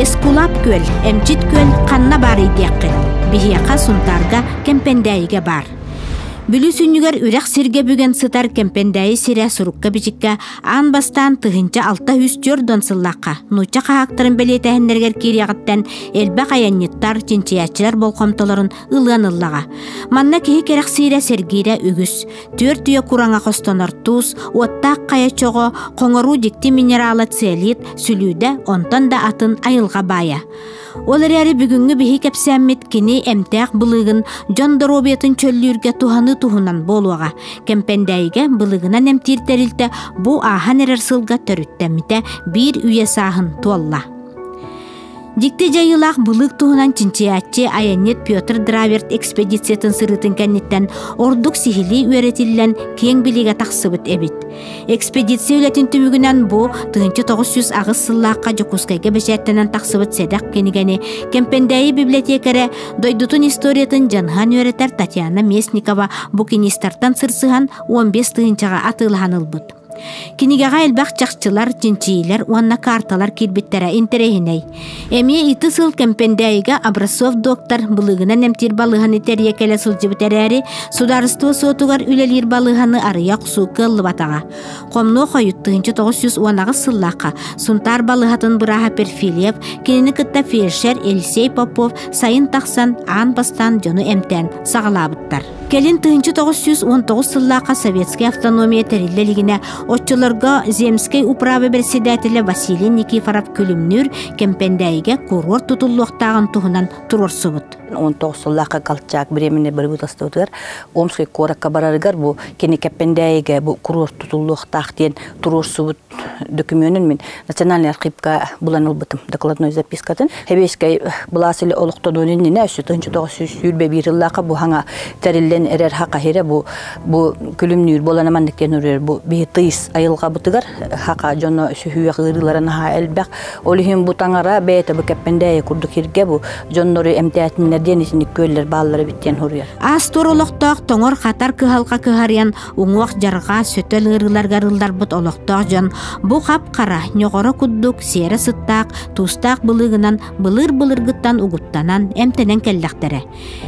Эскулап күөл, Эмчит күөл ханна баарый диэххит? Биһиэхэ Сунтаарга Кэмпэндээйигэ баар. Бүлүү сүнньүгэр үрэх сиргэ бүгэн сытар Кэмпэндээйи сирэ сурукка-бичиккэ аан бастаан 1604 сыллаахха нуучча хаһаактарын бэлиэтээһиннэригэр киириэҕиттэн элбэх айанньыттар, чинчийээччилэр болҕомтолорун ылыан ыллаҕа. Манна киһи кэрэхсиирэ, сэргиирэ үгүс. Түөрт үйэ кураҥа хостонор туус, уоттаах хайа чоҕо, хоҥоруу дьикти минерала целит, сүлүүдэ, онтон да атын айылҕа баайа. Ол эрээри бүгүҥҥү биһи кэпсээммит кини эмтээх былыыгын дьон доруобуйатын чөллүүргэ туһаныы туһунан буолуоҕа. Кэмпэндээйигэ былыыгынан эмтиир тэрилтэ бу ааһан эрэр сылга төрүттэммитэ биир үйэ сааһын туолла. Дьикти дьайыылаах былыык туһунан чинчийээччи айанньыт Петр Драверт экспедициятын сырыытын кэнниттэн ордук сиһилии үөрэтиллэн киэҥ билиигэ тахсыбыт эбит. Экспедиция үлэтин түмүгүнэн бу 1908 сыллаахха Дьокуускайга бэчээттэнэн тахсыбыт сэдэх кинигэни Кэмпэндээйи библиотекэрэ дойдутун историятын дьаныһан үөрэтэр Татьяна Местникова букинистартан сырсыһан 15 тыһыынчаҕа атыылаһан ылбыт. Кинигэҕэ элбэх чахчылар, чинчийиилэр уонна карталар киирбиттэрэ интэриэһинэй. Эмиэ ити сыл Кэмпэндээйигэ Образцов доктор былыыгынан эмтиир балыыһаны тэрийэ кэлэ сылдьыбыт эрээри, судаарыстыба суотугар үлэлиир балыыһаны арыйа охсуу кыаллыбатаҕа. Хомнуо хойут 1918 сыллаахха Сунтаар балыыһатын бырааһа Перфильев кинини кытта фельдшер Елисей Попов сайын тахсан аан бастаан дьону эмтээн саҕалаабыттар. Кэлин 1919 сыллаахха Советскай автономия тэриллэ илигинэ оччолорго Земскэй управа председателэ Василий Никифоров Күлүмнүүр Кэмпэндээйигэ курорт тутуллуохтааҕын туһунан туруорсубут. 19 сыллаахха Колчак временный правительствотыгар Омскай куоракка барарыгар бу кини Кэппэндээйигэ бу курорт тутуллуохтаах диэн туруорсубут докумуонун мин национальный архивка булан ылбытым докладной запискатын Хэбиэскэй былаас или олохтонуон иннинэ өссө 1921 сыллаахха бу хаҥа тэриллэн эрэр хахаһира бу бу күлүмнүүр буолан маннык диэн урэр бу биһи тыйыс айылҕабытыгар хака дьоно сүһүөх ыарыылара наһаа элбэх ол иһин бу таҥара бэйэтэ бу кэппэндээйи курдук иргэ бу дьоннору эмтээтиннэр диэн итинник күөллэр бааллар эбит диэн суруйар Аас-туор олохтоох тоҥор-хатар кыһалҕа кыһарыйан уҥуох-дьарҕаа сөтөл ыарыыларыгар ылларбыт олохтоох дьон бу хап-хара, ньоҕоро курдук сиэрэ сыттаах, туустаах былыыгынан былыр-былыргыттан угуттанан, эмтэнэн кэллэхтэрэ.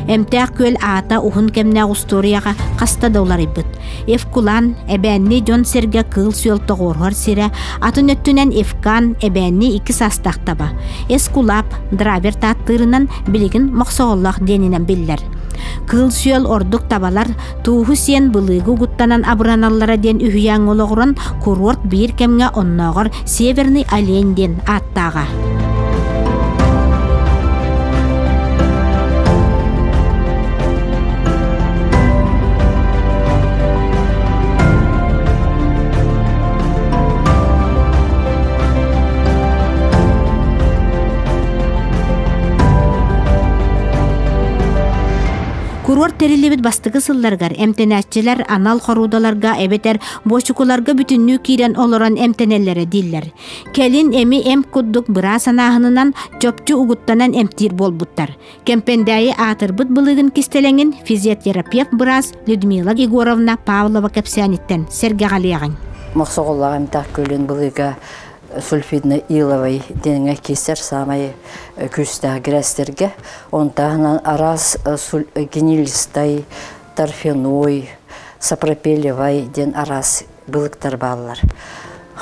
Эмтээх күөл аата уһун кэмнээх устуоруйаҕа хаста да уларыйбыт. Евкулан, эбээнни дьон-сэргэ кыыл-сүөл тоҕуоруһар сирэ, атын өттүнэн Евкан, эбээнни икки саастаах таба. Эскулап, Дравер тааттыырынан билигин Мохсоҕоллоох диэнинэн биллэр. Кыыл-сүөл ордук табалар Тууһу сиэн былыыгы угуттанан абыраналлара диэн үһүйээҥҥэ олоҕуран курорт биир кэмҥэ оннооҕор Северный олень диэн ааттааҕа. Курорт тэриллибит бастакы сылларыгар эмтэнээччилэр анал хоруудаларга эбэтэр буочукуларга бүтүннүү киирэн олорон эмтэнэллэрэ дииллэр. Кэлин эми эмп курдук быраас анааһынынан чопчу угуттанан эмтиир буолбуттар. Кэмпэндээйи аатырбыт былыыгын кистэлэҥин физиотерапевт быраас Людмила Егоровна Павлова кэпсээниттэн сэргэҕэлиэҕиҥ. Мохсоҕоллоох эмтээх күөлүн былыыга сульфидно-иловай диэҥҥэ киирсэр саамай күүстээх грязьтэргэ. Онтааһынан араас генилистай, торфяной, сапропелевай диэн араас былыктар бааллар.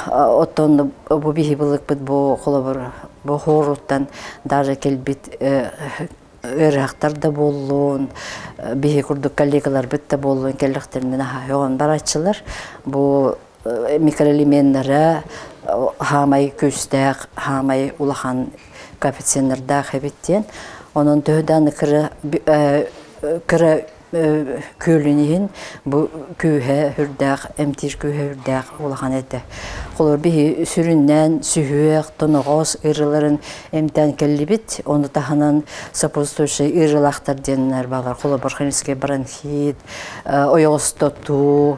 Оттон бу биһи былыкпыт бу холобур бу хоруттан даже кэлбит ыарыһахтар да буоллун, биһи курдук коллегаларбыт да буоллун кэллэхтэринэ аһаһыан барааччылар. Бу микроэлеменнэрэ хаамай күүстээх, хаамай улахан коэффициеннардаах эбит диэн. Онон төһө даҕаны кыра кыра күөлүн иһин бу күүһэ үрдээх, эмтиир күүһэ үрдээх улахан этэ. Холобур биһи сүрүннээн сүһүөх, тоноҕос ыарыыларын эмтээн кэллибит. Ону таһынан сопутствующие ыарыылаахтар диэннэр баалар. Холобур, хронический бронхит, ойоҕостотуу,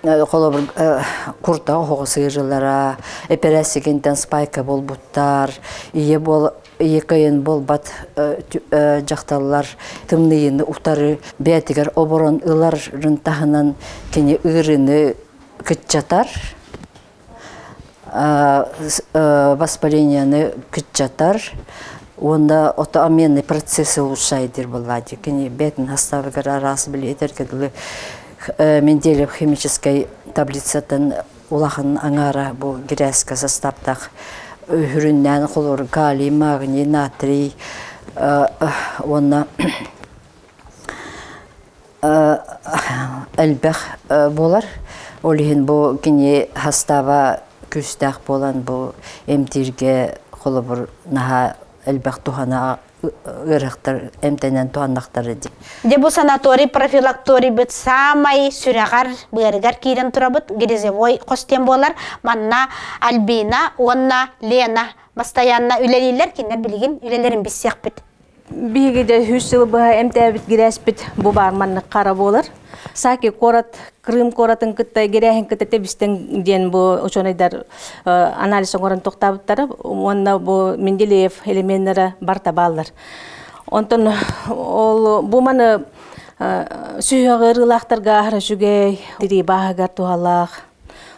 холобур куртах оһоҕос ыарыылара, эпэрээссийгинтэн спайка буолбуттар, ийэ буол ийэ кыайан буолбат дьахталлар тымныйыны утары бэйэтигэр оборон ыларын таһынан кини ыарыыны кыччатар. Воспалениены кыччатар, уонна ото обменный процессы улучшает диир буоллаа дии. Кини бэйэтин составыгар араас били этэргэ дылы Менделев химическай таблицатын улахан аҥаара бу грязька составтаах үрүннээн холор калий, магний, натрий уонна элбэх буолар. Ол иһин бу кини састааба күүстээх буолан бу эмтииргэ холобур наһаа элбэх туһана ыарахтар эмтэнэн туһаннахтара дии. Дьэ бу санаторий профилакторийбыт саамай сүрэҕэр, быарыгар киирэн турабыт грязевой хос диэн буолар. Манна Альбина уонна Лена бастайаанна үлэлииллэр, кинилэр билигин үлэлэрин билсиэхпит. Биһиги дьэ үс сыл быһа эмтээбит гирээспит бу баар маннык хара буолар. Саки куорат, Крым куоратын кытта гирээһин кытта тэбистэн диэн бу учуонайдар анализ оҥорон тохтаабыттара уонна бу Менделеев элеменнара барта бааллар. Онтон ол бу маны сүһүөх ыарыылаахтарга аһара үчүгэй, тирии бааһыгар туһалаах.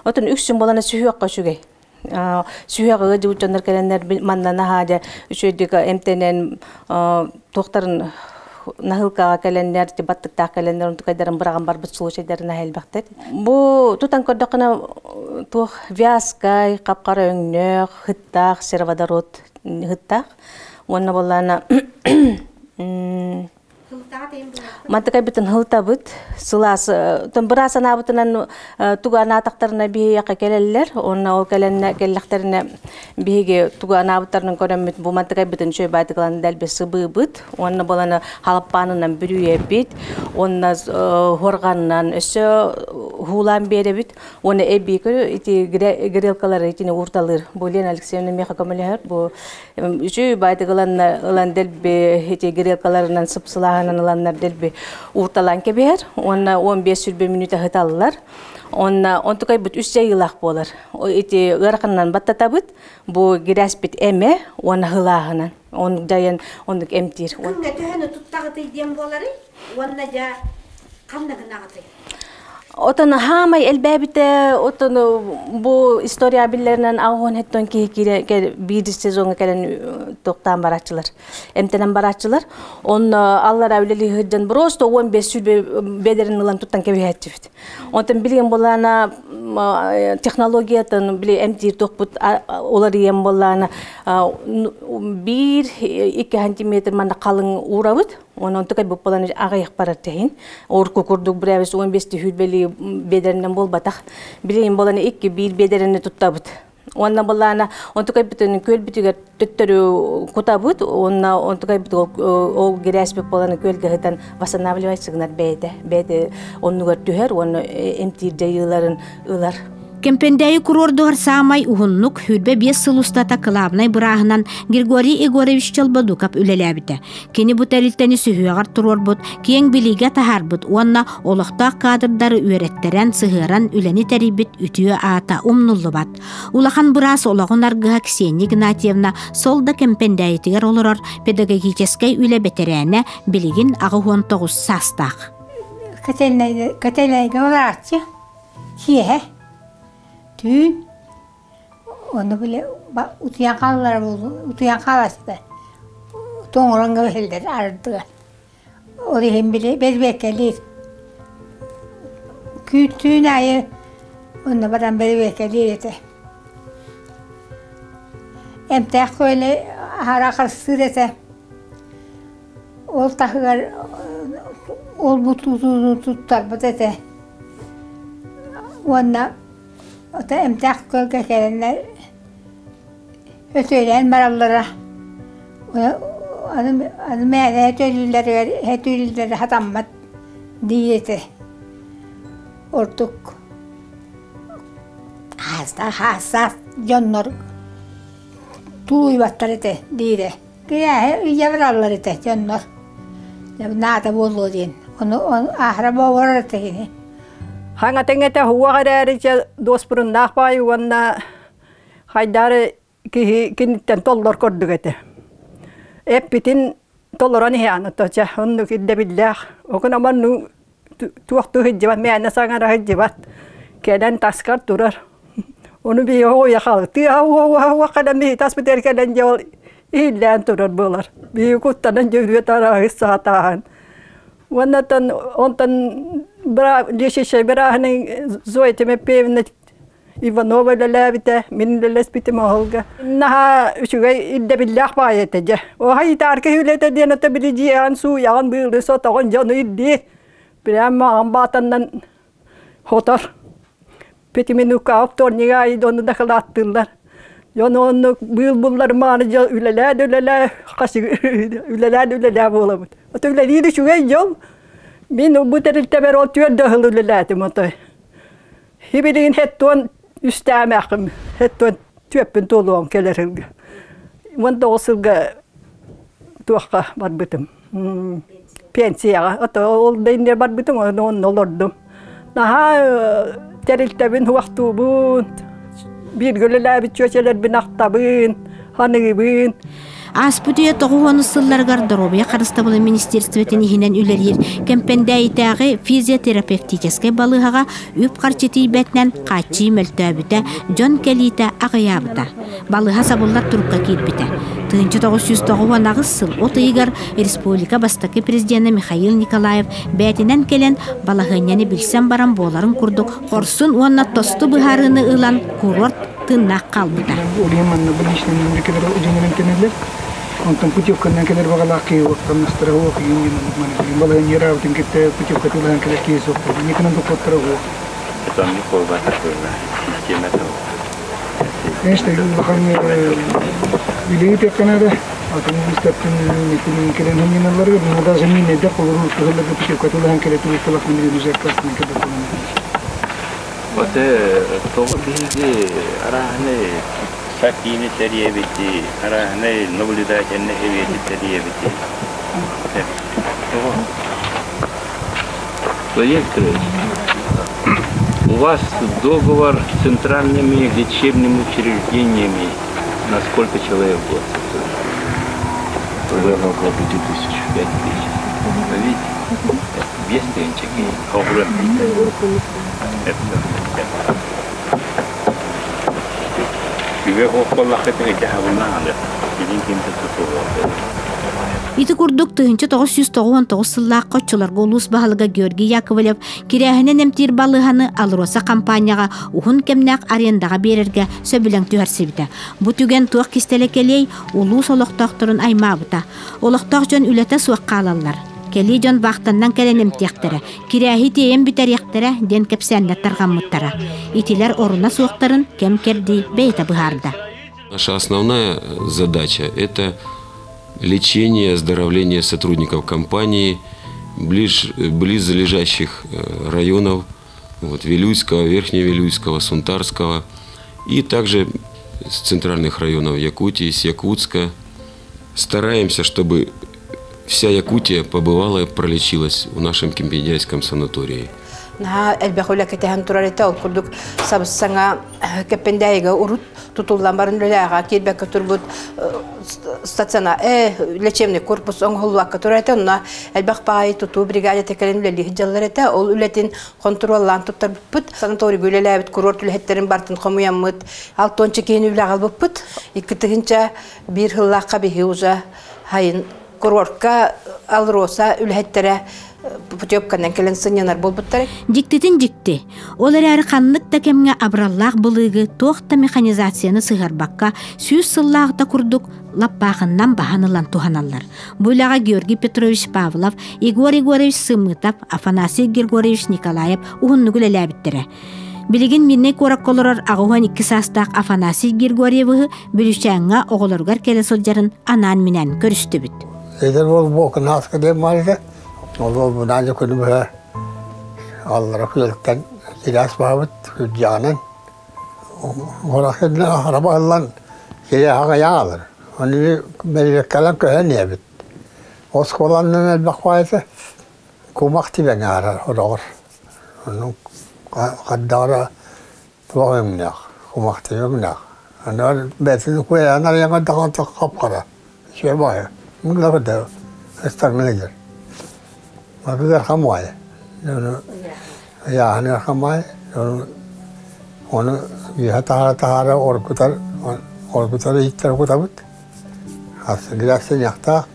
Отон үксүн буолана сүһүөххэ үчүгэй. Сүһүөх ыалдьыбыт дьоннор кэлэннэр манна наһаа дьэ үчүгэйдик эмтэнэн туохтарын наһыылкаҕа кэлэннэр баттыктаах кэлэннэр онтукайдарын быраҕан барбыт случайдары наһаа элбэхтэр. Бу тутан көрдөххүнэ туох вязкай, хап-хара өҥнөөх, сыттаах, сероводород сыттаах. Уонна буоллаана Мантыкайбытын хылтабыт, сылаас быраас анаабытынан тугу анаатахтарына биһиэхэ кэлэллэр, уонна ол кэлэннэ кэллэхтэринэ биһиги тугу анаабыттарынан көрөммүт бу мантыкайбытын үчүгэй баайтыгылан дэлби сыбыыбыт, уонна буолан халаппаанынан бүрүйэбит, уонна хуорҕанынан өссө уулаан биэрэбит, уонна эбии көрү ити грелкалары итини уурталыыр. Бу Лена Алексеевна миэхэ көмөлөһөр, бу Үчүгэй баайдык ылан ылан дэлби ити грелкаларынан сыпсылааһынан ыланнар дэлби уурталаан кэбиһэр уонна 15-20 мүнүүтэ ыһыталлар. Онна онтукайбыт үс дьайыылаах буолар. Ити ыараханынан баттатабыт, бу гирээспит эмэ уонна ыһылааһынан. Он дьайан оннук эмтиир. Күҥҥэ төһөнү туттаҕытый диэн буоларый? Уонна дьэ ханна гынаҕытый? Отон хаамай элбээбитэ, отон бу история биллэринэн аҕыһын хэттон киһи киирэ биир сезоҥҥа кэлэн тохтоон барааччылар, эмтэнэн барааччылар. Онно аллара үлэлии сылдьан просто 15 сүрбэ бэдэрин ылан туттан кэбиһээччибит. Онтон билигин буоллаана технологиятын били эмтиир туохпут уларыйан буоллаана биир икки сантиметр манна халыҥ уурабыт. Онон онтукай буолан аҕыйах барар тэһин. Орку курдук бирээбис 15 түһүүрбэли бедеринэн буолбатах. Билигин буолан икки биир бедерини туттабыт. Уонна былаана онтукай бүтүн күөлбүтүгэр төттөрү кутабыт, уонна онтукай ол гирээспит буолан күөлгэ сытан восстанавливать сыгынар бэйэтэ. Бэйэтэ оннугар түһэр уонна эмтиир дьайыыларын ылар. Кэмпэндээйи куруордугар саамай уһуннук 25 сыл устата кылаабынай бырааһынан Григорий Егорович Чолбодуков үлэлээбитэ. Кини бу тэрилтэни сүһүөҕэр туруорбут, киэҥ билиигэ таһаарбыт уонна олохтоох кадрдары үөрэттэрэн, сыһыаран үлэни тэрийбит үтүө аата умнуллубат. Улахан быраас олоҕун аргыһа Ксения Игнатьевна сол да Кэмпэндээйитигэр олорор педагогическай үлэ бэтэрээнэ билигин 89 саастаах. Котельнайга олорааччы киэһэ түүн ону били утуйан хааллара буолуо утуйан хаалааччыта тоҥорон кэбиһэллэр ардыгар ол иһин били бэрбиэккэлиир түүн аайы онно баран бэрбиэккэлиир этэ эмтээх күөлү аһара харыстыыр этэ ол таһыгар ол бу тутууну туттарбыт этэ уонна Ото эмтээх көлгө кэлэннэр өтүөлээн бараллара аны аны мээнэ өтүөлүүллэригэр өтүөлүүллэрэ сатаммат диир этэ ордук хаастаах дьоннор тулуйбаттар этэ диирэ кирээһи ыйа бараллар этэ дьоннор наада буолуо диэн ону аһара боҕорор этэ кини Хаҥатыҥ этэ уох эрээри дьэ дуоспуруннаах баай уонна хайдаары киһи киниттэн толлор курдук этэ. Эппитин толорон иһээн ото чэ оннук ирдэбиллээх. Окун омонну туохтуу сылдьыбат, мээнэ саҥара сылдьыбат. Кэлэн таскар турар. Ону би оҕуйа хаалык. Тыаһа уоһа кэлэн биһи тас битэр кэлэн дьэ ол иһиллээн турар буолар. Биһи куттанан дьэ үрүө тарааһы саатааһын. Уоннатан онтон бра лечащая бырааһыны Зоя Тимофеевна Иванова үлэлээбитэ, мин үлэлэспитим оһолго. Наһаа үчүгэй ирдэбиллээх баайы этэ дьэ. Оһа итаарка үлэтэ диэн ото били дьиэҕин сууйаҕын быылы сотоҕун дьону ирдиир. Прямо маҕан баатаннан хотор. Пятиминутка вторнига айы дьону дакылааттыыллар. Дьон оннук быыл буллар мааны дьон үлэлээ да үлэлээ, хас үлэлээ да үлэлээ буолабыт. Ото үлэлиир үчүгэй дьол. Мин бу тэрилтэбэр ол түөрт да сыл үлэлээтим отой. Хибилигин хеттуон үстээмээххим, хеттуон түөппүн туолуом кэлэр сылга. 19 сылга туохха барбытым. Пенсияҕа. Ото ол да иннигэр барбытым, онно олордум. Наһаа тэрилтэбин хуохтуубун, бииргэ үлэлээбит чүөчэлэрбин ахтабын, ханыыбын. Ааспыт үйэ 90 сылларыгар доруобуйа харыстабылын министерствотын иһинэн үлэлиир Кэмпэндээйитээҕи физиотерапевтическай балыыһаҕа үп-харчы тиийбэтинэн хааччыы мөлтөөбүтэ, дьон кэлиитэ аҕыйаабыта. Балыыһа сабыллар турукка киирбитэ. 1998 сыл от ыйыгар республика бастакы президенэ Михаил Николаев бэйэтинэн кэлэн балаһыанньаны билсэн баран буоларын курдук хорсун уонна тосту быһаарыыны ылан курорт тыыннаах хаалбыта. Онтон путевканан кэлэр баҕалаах киһи уоттаннастара уох балаһыанньыраабытын кытта путевка тылаһан кэлэр киһи суох никынан дохуоттара уох. Конечно, улахан билиги текканада атын улуустартан кэлэн ханньаналларыгар ну даже мин эдэх олору кыһылларга путевка тылаһан кэлэ турукталах мин заказ Вот тоҕо биһиги арааһынай сакиини тэрийэбити, арааһынай наблюдательный эбиэти тэрийэбити. Тоҕо? Владимир Викторович, у вас договор с центральными лечебными учреждениями на сколько человек в год? Примерно около 5000. 5000. Вы видите? Без тынчики, Ити курдук 1999 сыллаахха оччолорго улуус баһылыга Георгий Яковлев кирээһинэн эмтиир балыыһаны АЛРОСА хампаанньаҕа уһун кэмнээх арендаҕа биэрэргэ сөбүлэҥ түһэрсибитэ. Бу түгэн туох кистэлэ кэлиэй, улуус олохтоохторун аймаабыта. Олохтоох дьон үлэтэ суох хаалаллар. Кэлии дьон вахтаннан кэлэн эмтиэхтэрэ, кирээһи тиэйэн бүтэриэхтэрэ диэн кэпсээннэр тарҕаммыттара. Итилэр оруна суохтарын кэм-кэрдии бэйэтэ быһаарда. Наша основная задача – это лечение, оздоровление сотрудников компании, ближ, близлежащих районов, вот, Вилюйского, Верхневилюйского, Сунтарского, и также с центральных районов Якутии, с Якутска. Стараемся, чтобы вся Якутия побывала и пролечилась в нашем Кемпендяйском санатории. Наһаа элбэх үлэ кэтэһэн турар этэ. Ол курдук сабыс-саҥа Кэппэндээйигэ урут тутуллан баран үлэлээҕэ киирбэккэ турбут стационар лечебный корпус оҥоһуллубакка турар этэ. Онно элбэх баайы тутуу бригадата кэлэн үлэлии сылдьаллар этэ. Ол үлэтин хонтуруоллаан туттарбыппыт. Санаторийга үлэлээбит курорт үлэһиттэрин бартын хомуйаммыт. Алтонча киһини үлэҕэ ылбыппыт. 2001 сыллаахха биһи уже хайын курортка Алроса үлэһиттэрэ путевканан кэлэн сынньанар буолбуттар. Дьиктитин дьикти. Ол эрээри ханнык да кэмҥэ абыраллаах былыыгы туох да механизацияны сыһарбакка 100 сыллаах да курдук лаппаахыннан баһан ылан туһаналлар. Бу үлэҕэ Георгий Петрович Павлов, Егор Егорович Сымытов, Афанасий Григорьевич Николаев уһуннук үлэлээбиттэрэ. Билигин Мирнэй куоракка олорор 82 саастаах Афанасий Григорьевиһы Бүлүүчээҥҥэ оҕолоругар кэлэ сылдьарын анаан-минээн көрүстүбүт. Эдэр уол буокунааска диэн баарда. Ол уол бунаан күнү быһа аллара күөлтэн силээс баабыт күрдьэҕинэн Орахын аһара баһыллан кириэхэ аҕалар. Оны бэриэккэлэн көһөн иһэбит. Оскуоланнан элбэх баайыта кумах тибэн аарар ороҕор. Ону хаддаара туох өҥнөөх, кумах тибэ өҥнөөх. Аны бэйэтин куйаан арыйаҥа даҕан хап-хара. Үчүгэй баайы. Мындабыта ыстармын Мабыгар хамаайы. Ыйааһыныгар хамаайы. Ону Үөһэ таһаара таһаара оргутар оргутар иһиттэр кутабыт. Грязьтаах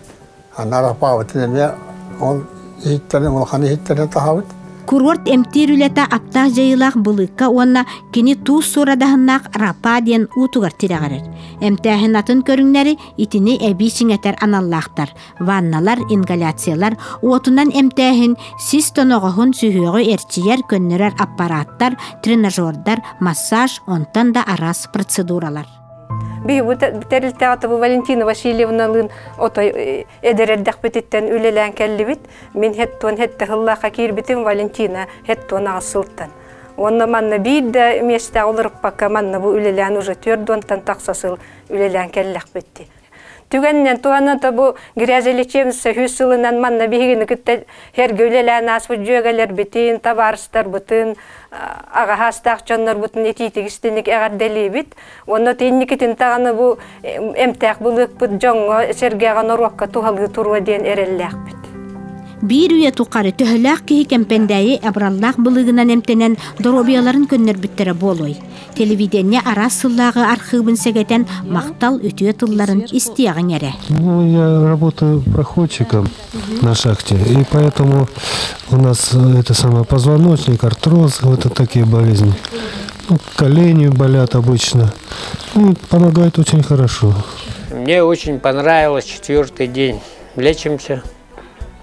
Анарапаабытын эмиэ ол иһиттэрин улахан иһиттэрин таһабыт. Курорт эмтиир үлэтэ аптаах дьайыылаах былыыкка уонна кини туус суорадаһыннаах рапа диэн уутугар тирэҕирэр. Эмтээһин атын көрүҥнэри итини эбии чиҥэтэр аналлаахтар. Ванналар, ингаляциялар, уотунан эмтээһин, сис тоноҕоһун сүһүөҕү эрчийэр, көннөрөр аппараттар, тренажердар, массаж, онтон да араас процедуралар. Биһи бу тэрилтэҕэ бу Валентина Васильевналыын отой эдэр эрдэхпититтэн үлэлээн кэллибит. Мин хеттуон хетте сыллаахха киирбитим Валентина хеттуон аҕыс сылтан. Уонна манна биир да миэстэҕэ олоруппакка манна бу үлэлээн уже түөрт тахса сыл үлэлээн кэллэхпит. Түгэнинэн туһанан бу грязелечебница үс сылынан манна биһигини кытта эргэ үлэлээн ааспыт дьүөгэлэрбитин, табаарыстарбытын, аҕаһаастаах дьоннорбутун итиитик-истиник эҕэрдэлиибит. Онно тинникитин таҕаны бу эмтээх былыыкпыт дьоҥҥо сэргэҕэ норуокка туһалыы туруо диэн эрэллээхпит. Биир үйэ тухары төһөлөөх киһи Кэмпэндээйи абыраллаах былыыгынан эмтэнэн доруобуйаларын көннөрбүттэрэ буолуой? Телевидение араас сыллааҕы архыыбын сэгэтэн махтал үтүө тылларын истиэҕиҥ эрэ. Ну, я работаю проходчиком на шахте, и поэтому у нас это самое позвоночник, артроз, вот это такие болезни. Ну, колени болят обычно. Ну, помогает очень хорошо. Мне очень понравилось четвертый день. Лечимся,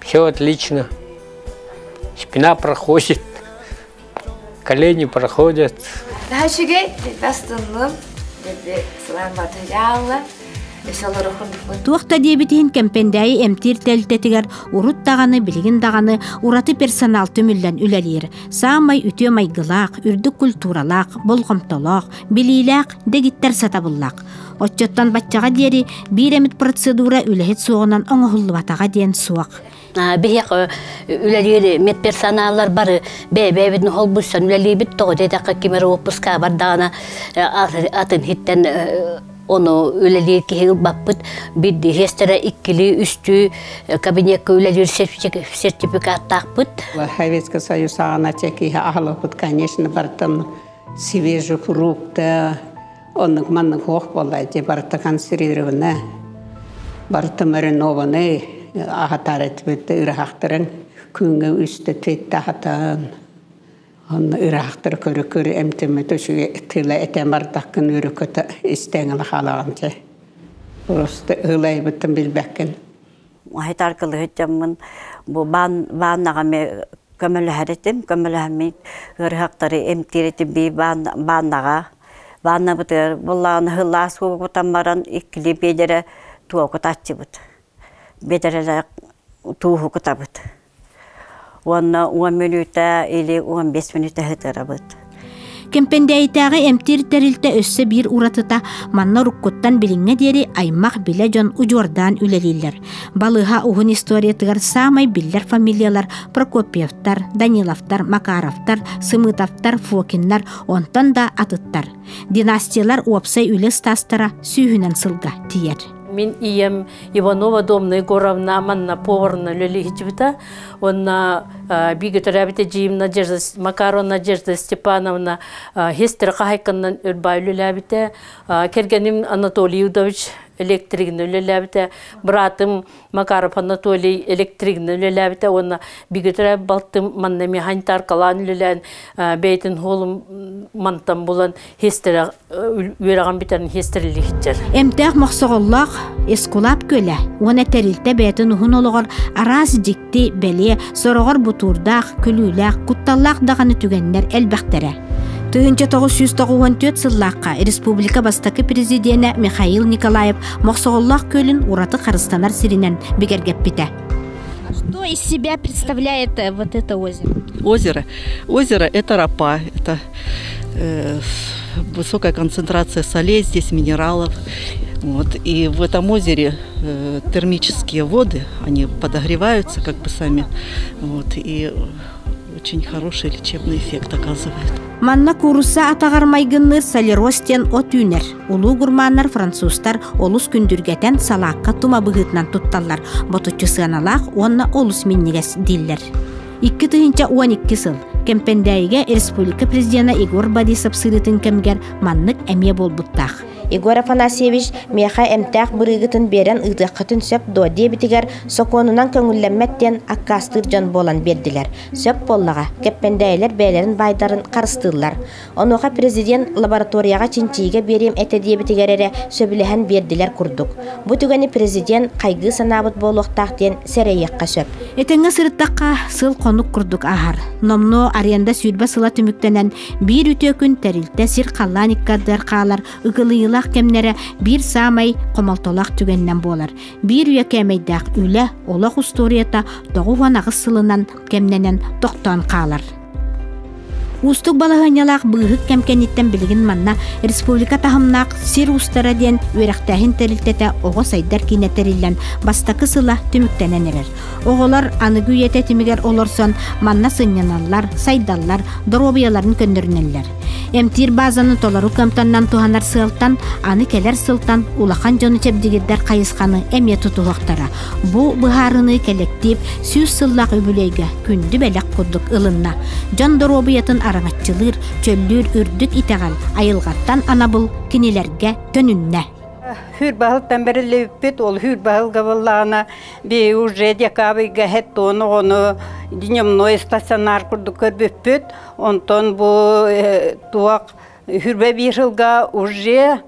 все отлично. Спина проходит, колени проходят. Үчүгэй, бастынным, сылаан батыйаалла. Туох да диэбит иһин Кэмпэндээйи эмтиир тэрилтэтигэр урут даҕаны, билигин даҕаны ураты персонал түмүллэн үлэлиир. Саамай үтүө майгылаах, үрдүк культуралаах, болҕомтолоох, билиилээх, дэгиттэр сатабыллаах. Оччоттон баччаҕа диэри биир эмит процедура үлэһит суоҕунан оҥоһуллубатаҕа диэн суох. Биһиэхэ үлэлиир медперсоналлар бары бэйэ-бэйэбитин холбуйсан үлэлиибит тоҕо диэтэххэ ким эрэ отпуска бардаҕына атын иһиттэн ону үлэлиир киһи ылбаппыт биирдии хиэстэрэ иккилии үстүү кабинекка үлэлиир сертификаттаахпыт. Советский Союз саҕана киһи аһылыппыт, конечно, бартын свежий фрукты, оннук маннык хуох буолла дии барыта консервированный, барыта маринованный аһатар этибит ыраахтарын күҥҥэ үстэ түөттэ аһатан онно ыраахтар көрө көрө эмтэммит үчүгэй тыла этэн бардаххын өрө көтө истэҥ хаалаҕын чэ просто ылайбыттан билбэккин. Айтаркылыһыт дьоммун бу баан бааннаҕа көмөлөһөр этим, көмөлөһөммүт ыарыһахтары эмтиир этим бии бааннаҕа. Бааннабытыгар буллаҕына сылаас кутан баран иккилии биэдэрэ туо кутааччыбыт. Биэдэрэлээх тууһу кутабыт. Уонна уон мүнүүтэ или 15 мүнүүтэ сытырабыт. Кэмпэндээйитээҕи эмтиир тэрилтэ өссө биир уратыта манна уруккуттан билиҥҥэ диэри аймах билэ дьон удьуордаан үлэлииллэр. Балыыһа уһун историятыгар саамай биллэр фамилиялар Прокопьевтар, Даниловтар, Макаровтар, Сымытовтар, Фокиннар, онтон да атыттар. Династиялар уопсай үлэ ыстаастара сүүһүнэн сылга тиийэр. Мин ийэм Иванова Домна Егоровна манна поварына үлэлиһичибитэ. Онна бигэ төрөөбүт эдьиийим Надежда Макарова Надежда Степановна хестер хаһайканнан өрбай үлэлээбитэ. Кэргэним Анатолий Юдович электригинэ үлэлээбитэ. Быраатым Макаров Анатолий электригинэ үлэлээбитэ уонна бигэ төрөөбүт балтым манна эмиэ ханьтааркалаан үлэлээн бэйэтин хуолум мантан булан хестерэ үөрэҕин бүтэрин хестерилиһиччэр. Эмтээх мохсоҕоллоох Эскулап күөлэ уонна тэрилтэ бэйэтин уһун олоҕор араас дьикти, бэлиэ, сороҕор бутуурдаах, күлүүлээх, кутталлаах даҕаны түгэннэр элбэхтэрэ. 1994 сыллаахха республика бастакы президенэ Михаил Николаев Мохсоҕоллоох күөлүн ураты харыстанар сиринэн бигэргэппитэ. Что из себя представляет вот это озеро? Озеро. Озеро – это рапа, это высокая концентрация солей, здесь минералов. Вот. И в этом озере термические воды, они подогреваются как бы сами. Вот. И очень хороший лечебный эффект оказывает. Манна куурусса атаҕар майгынныыр солерос диэн от үүнэр. Улуу гурманнар французтар олус күндүргэтэн салаакка тума быһыытынан тутталлар. Ботуччу сыаналаах уонна олус минньигэс дииллэр. 2012 сыл. Кэмпэндээйигэ республика президена Егор Борисов сырыытын кэмигэр маннык эмиэ буолбуттаах. Егор Афанасьевич миэхэ эмтээх бырыыгытын биэрэн ыытыаххытын сөп дуо диэбитигэр сокуонунан көҥүллэммэт диэн аккаастыыр дьон буолан биэрдилэр. Сөп буоллаҕа, кэппэндээйилэр бэйэлэрин баайдарын харыстыыллар. Онуоха президент лабораторияҕа чинчийиигэ биэриэм этэ диэбитигэр эрэ сөбүлэһэн биэрдилэр курдук. Бу түгэни президент хайгыы санаабыт буолуохтаах диэн сэрэйиэххэ сөп. Этэҥҥэ сырыттахха, сыл-хонук курдук ааһар. Номнуо аренда 20 сыла түмүктэнэн, биир үтүө күн тэрилтэ сир-халлаан иккардыгар хаалар ыкылыйыылаах кэмнэрэ биир саамай хомолтолоох түгэнинэн буолар. Биир үйэ кээмэйдээх үлэ, олох устуоруйата 98 сылынан кэмнэнэн тохтоон хаалар. Уустук балаһыанньалаах быыһык кэм кэнниттэн билигин манна республика таһымнаах сир уустара диэн үөрэхтээһин тэрилтэтэ оҕо сайдар киинэ тэриллэн бастакы сыла түмүктэнэн эрэр. Оҕолор аныгы үйэ тэтимигэр олорсон манна сынньаналлар, сайдаллар, доруобуйаларын көннөрүнэллэр. Эмтиир базаны толору кыамтаннан туһанар сыалтан аны кэлэр сылтан улахан дьону чэбдигирдэр хайысханы эмиэ тутуһуохтара. Бу быһаарыныы кэлэктиип 100 сыллаах үбүлүөйгэ күндү бэлэх курдук ылынна. Дьон доруобуйатын араҥаччылыыр, чөллүүр үрдүк итэҕэл, айылҕаттан анабыл кинилэргэ төнүннэ. Хүүр баһылтан бэриллибиппит, ол хүүр баһылга буоллаҕына би уже декабрьга хеттуон оҕону дневной стационар курдук көрбүппүт. Онтон бу туох хүрбэ биир сылга уже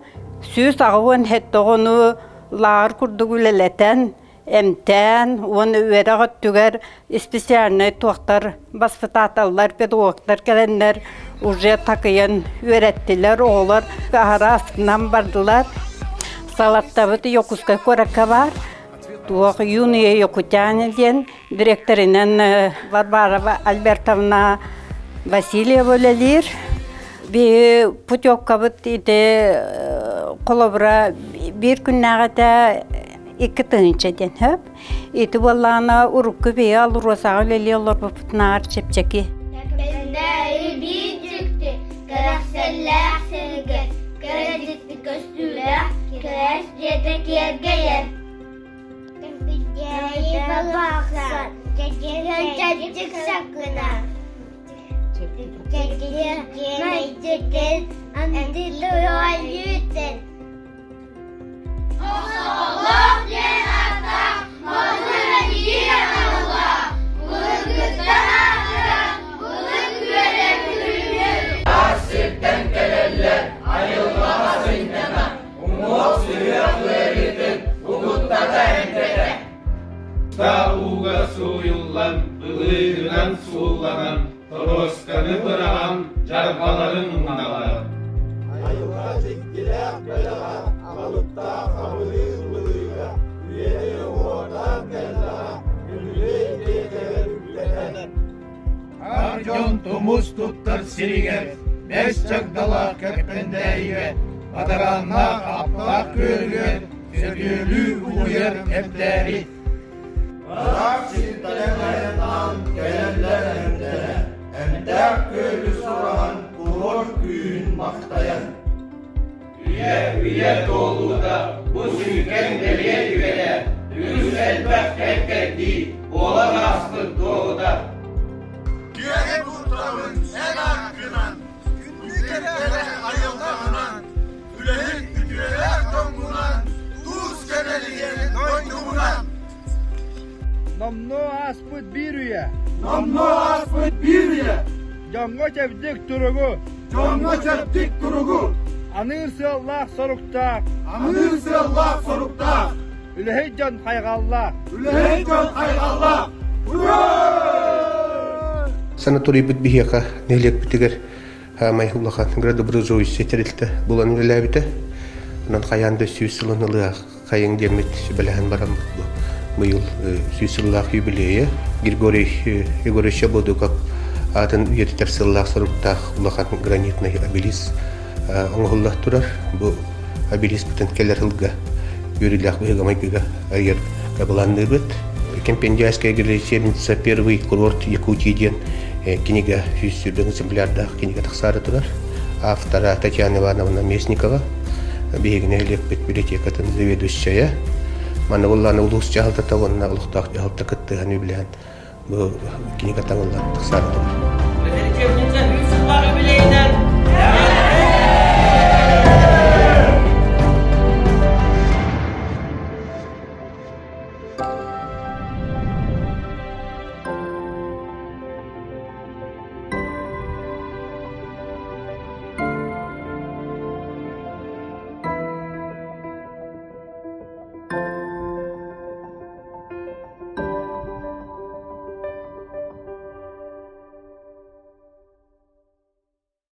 187 оҕону лааҕыр курдук үлэлэтэн, эмтээн уонна үөрэх өттүгэр специальнай туохтар воспитателлар, педагогтар кэлэннэр уже такыйан үөрэттилэр, оҕолор аһара астынан бардылар. Салаттабыт Якутскай куоракка баар. Туох юные якутяне диэн директорынан Варвара Альбертовна Васильева үлэлиир. Би путевкабыт ити холобура биир күннээҕитэ 2 тыһыынча диэн хөп. Ити буоллаҕына урукку бэйэ АЛРОСАҕа үлэлии олорбуппутунааҕар чэпчэки. Кэппэндээйи биир дьикти, кэрэхсэллээх сиригэр, кэрэ дьикти көстүүлээх, кэрэ дьиэтэ киэргэйэр. Кэппэндээйи балахсан, чэчик сакына, чэчик майдытын, андылы Олох диэн ааттаах модун этии аналлаах, былыргыттан аатырар былыр күөлэ күрүлүр. Таас сиртэн кэлэллэр, айылҕаҕа сынньана, уҥуох сүһүөх ыарыытын угуттата эмтэтэ. Та ууга сууйуллан, былыыгынан суулланан, торуосканы быраҕан, дьарҕаларын умналар. Айылҕа дьиктилээх бэлэҕэ, аҕалыктаах абылыыр былыыга, үйэни уһуотаан кэллэҕэ, үбүлүөй биэтэгэр үктэнэн. Ар дьон тумус туттар сиригэр, бэс чагдалаах Кэппэндээйигэ, бадарааннаах аптаах күөлүгэр сөтүөлүү угуйар эмтээри. Ыраах сиртэн айаннаан кэлэллэр эмтэрэ, эмтээх күөлү сураһан курорт күүһүн махтайан. Үйэ үйэ туолуута бу сүҥкэн бэлиэ түгэнэ, үгүс элбэх кэм-кэрдии буолан ааспыт туоһута. Күөҕэ туттабын эн ааккынан, күндү кэрэ айылҕаҕынан, үлэһит үтүөлээх дьоҥҥунан, туус кэнэлийэн дойдубунан. Номнуо ааспыт биир үйэ. Номнуо ааспыт биир үйэ. Дьоҥҥо чэбдик туругу. Дьоҥҥо чэбдик туругу. Аныыр сыаллаах соруктаах. Аныыр сыаллаах соруктаах. Үлэһит дьон хайҕаллаах. Үлэһит дьон хайҕаллаах. Ура! Санаторийбыт биһиэхэ нэһилиэкпитигэр саамай улахан градообразующай тэрилтэ булан үлэлээбитэ. Онон хайаан да 100 сылын ылыах хайыҥ диэммит сүбэлэһэн бараммыт бу быйыл 100 сыллаах юбилейа Григорий Егорович Бодуков аатын үйэтитэр сыллаах соруктаах улахан гранитный обелиск оҥоһулла турар. Бу обелиспытын кэлэр сылга үөрүүлээх быһыыга-майгыга арыйар былаанныыбыт. Кемпендяйская лечебница первый курорт Якутии диэн кинигэ 120 экземплярдаах кинигэ тахсаары турар. Автора Татьяна Ивановна Местникова, биһиги нэһилиэкпит библиотекатын заведующая. Манна буоллаҕына улуус дьаһалтата уонна олохтоох дьаһалта кыттыһан үбүлээн бу кинигэ таҥыллан тахсаары турар. лечебница үс сыллаах үбүлүөйүнэн эҕэрдэ!